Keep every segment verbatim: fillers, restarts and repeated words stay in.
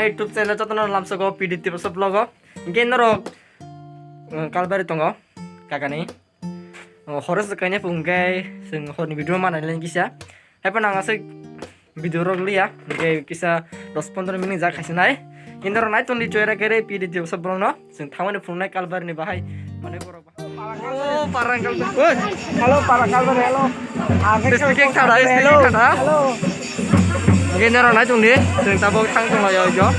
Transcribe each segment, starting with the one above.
YouTube channel jotono lamsogo P D T Boso vlog o. Hingke norok, uh, Kalbari tongo, kakani. Oh, horo se kaine phung khe chwng horni video manai le kisa. Haiphano ang aswk video rok liya, hingke kisa dos pondro minute jak khaisi nai. Hingke norok nai tongdi choira kere P D T Boso vlog no. Chwng thangmani phunuknai Kalbari ni bahai manwi borok. Oh, parang Kalbari. Oi. Hello, parang Kalbari, hello. Speaking thada, speaking thada. Hello. Oke, norok nai tongdi. Chwng tabok thang tong laio jo.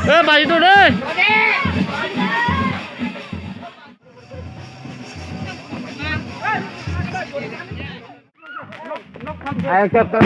Eh, bhai, itu deh. Ayo, cep, cep.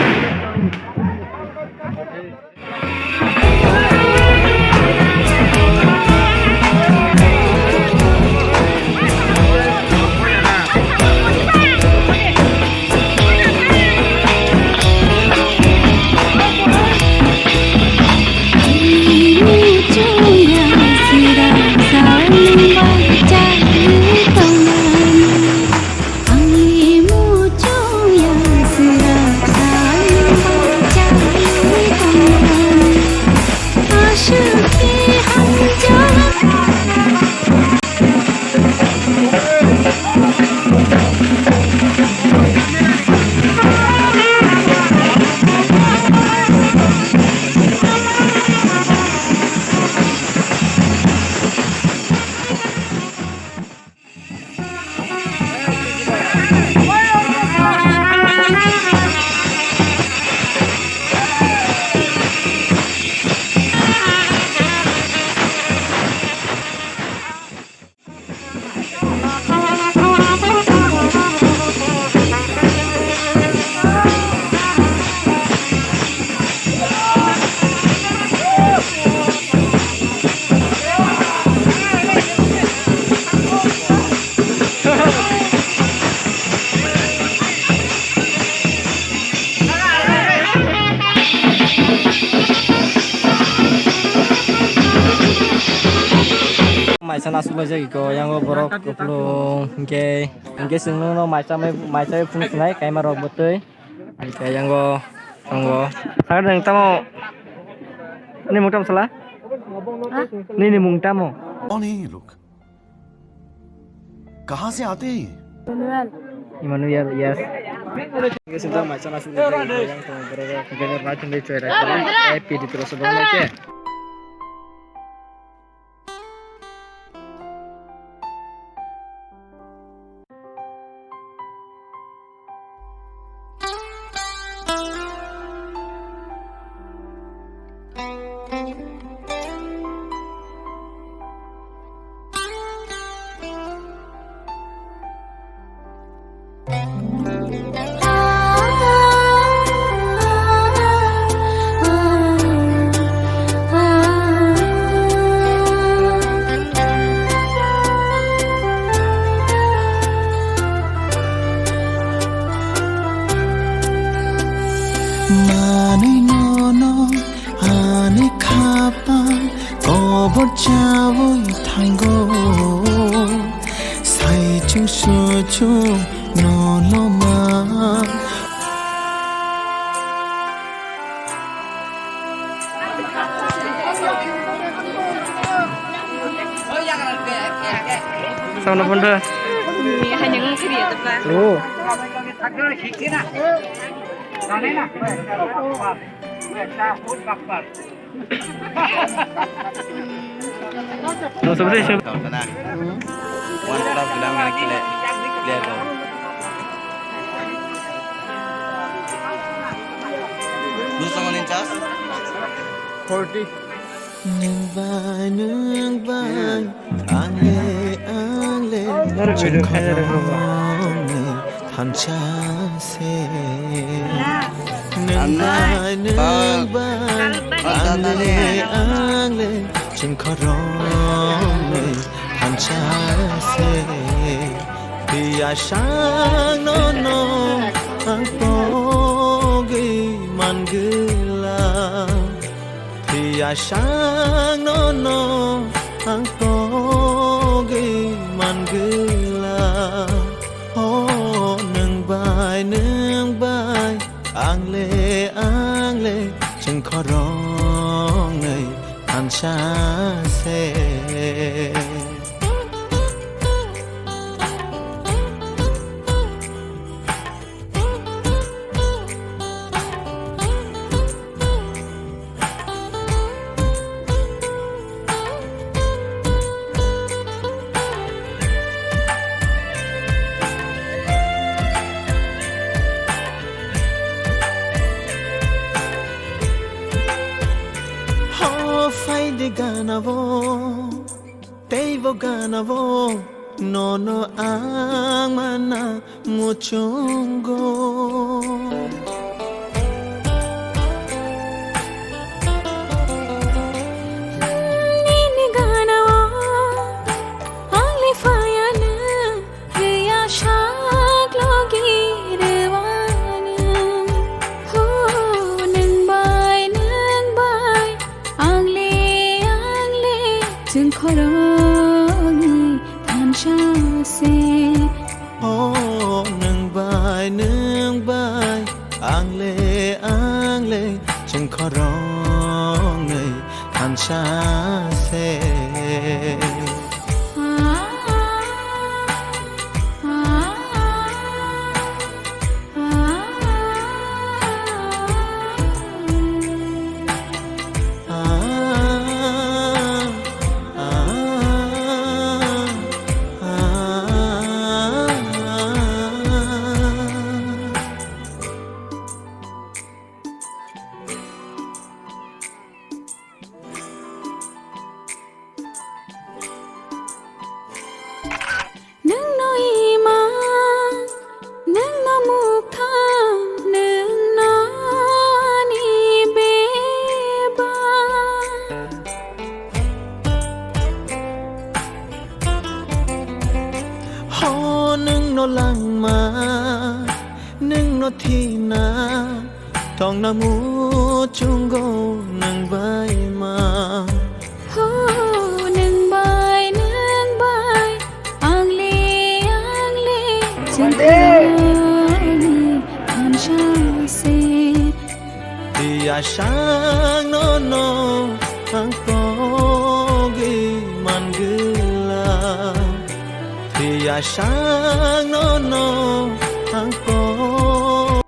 Maisa nasuk laijak iko, yango borok kupulung, hingke, hingke chwng nungno maisa mai, maisa phunuk sinai, kaima rok bwtwi. Hingke yango tongo. Sakhe nwng tamo? Nini mung tamo sala? Ha? Nini mung tamo? Oni ruk. Kahan se aate hain ye? Emmanuel. Emmanuel, yes. Hingke sida mai chana sida yang tongo borok rok. Hingke right hand side o. Eh, P D T Boso vlog no ke. Manwi nono ani khapang kobor chawi thango, sai chusuchu nono ma. Sound of wonder. Ni hanyang wng khe riya tapa. Oh. Kau sana. One plus bilang kena clear, clear kau. Lu sama ni cas? Forty. Nwng bai, nwng bai, ang le, ang le, chwng khoroknwi thansa se. Nwng bai, nwng bai, ang le, ang le, chwng khoroknwi thansa se. Phiya sakno no ang pogwi man gwla. Phiya sakno no ang pogwi man gwla. O nwng bai, nwng bai, ang le, ang le, chwng khoroknwi thansa se. Ho phai de gana bo. Teibo gana bo nono ang mana muchungo. Nini gana o ang le phayana Phiya sak logi rwani. Ho nwng bai, nwng bai, ang le, ang le, chwng khoroknwi thansa se. O nwng bai, nwng bai, ang le, ang le, chwng khoroknwi thansa se. Nwng no ima, nwng no mukthang, nwng no ani beba. Ho nwng no langma, nwng no thina, tongna muchungo nwng bai ma. Ho nwng bai, nwng bai, ang le, ang le, chwng khoroknwi thansa se. Phiya sakno no ang pogwi man gwla. Phiya sakno no ang pogwi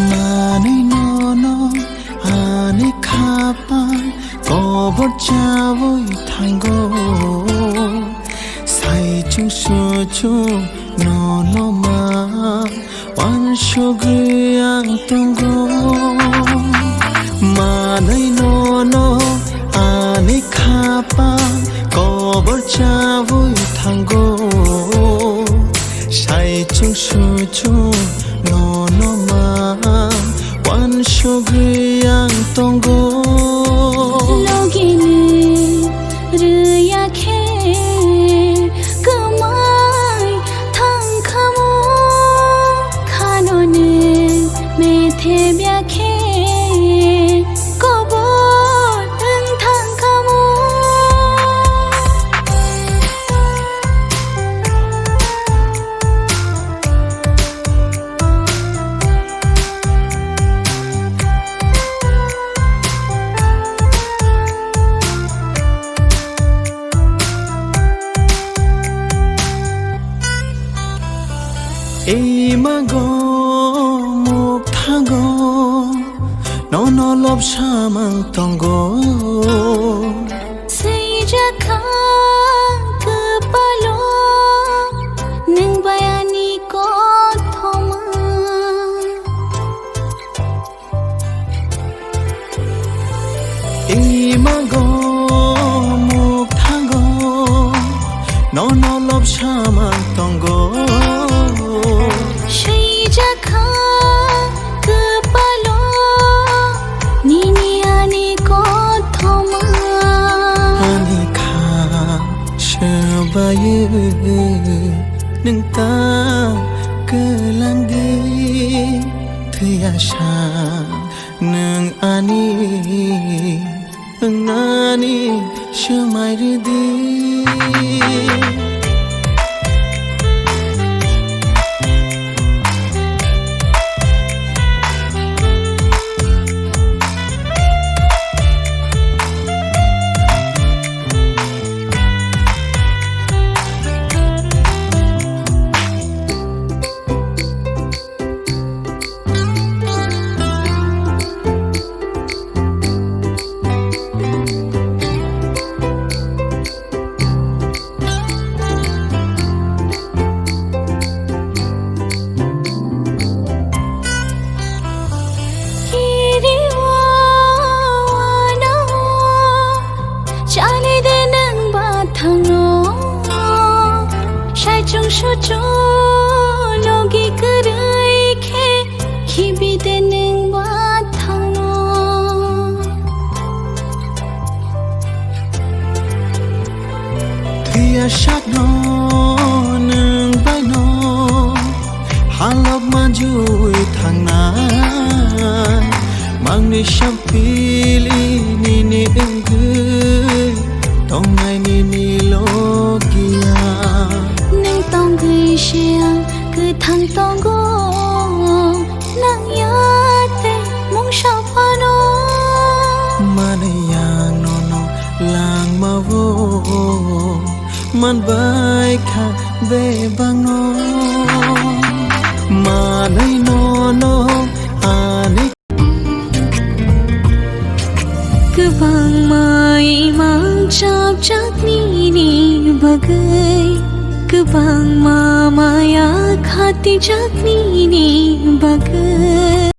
Manwi nono ani khapang kobor chawi thango. Sai chwng sui chwng nono ma uansugwi ang tongo. Manwi nono ani khapang kobor chawi thango. Sai chwng sui chwng nono ma uansugwi Tongo. Logini rwya khe kwmai thangkhamo, khanoni methebya khe kobor wng thangkhamo. Ei mago mukthango, nono lobsa mang tongo. Swijak kha kwpalo, nwng bai ani kothoma. Imago mukthango, nono lobsa mang tongo. Swijak kha kwpalo, nini ani kothoma. Ani kha swbayu nwng ta kwlangdi thwiya sa. Nwng ani wngnani swmai rwdi. Kiri o, ano o, chali de nang bathang no. Sai chung su chu logi kwrwi khe khibi de nwng bathang no. Thwiya sakno nwng baino halok manjui thangnai. Mangni sampili nini wngwi tongnai nini logiya. Nwng tongwi se ang kwthang tongo, nang ya tei mungsa phano. Manwi ang nono langmao manbai kha bebakno. Manwi nono ani. Kwbangma imang chapjak nini bagwi, kwbangma maya khatijak nini bagwi.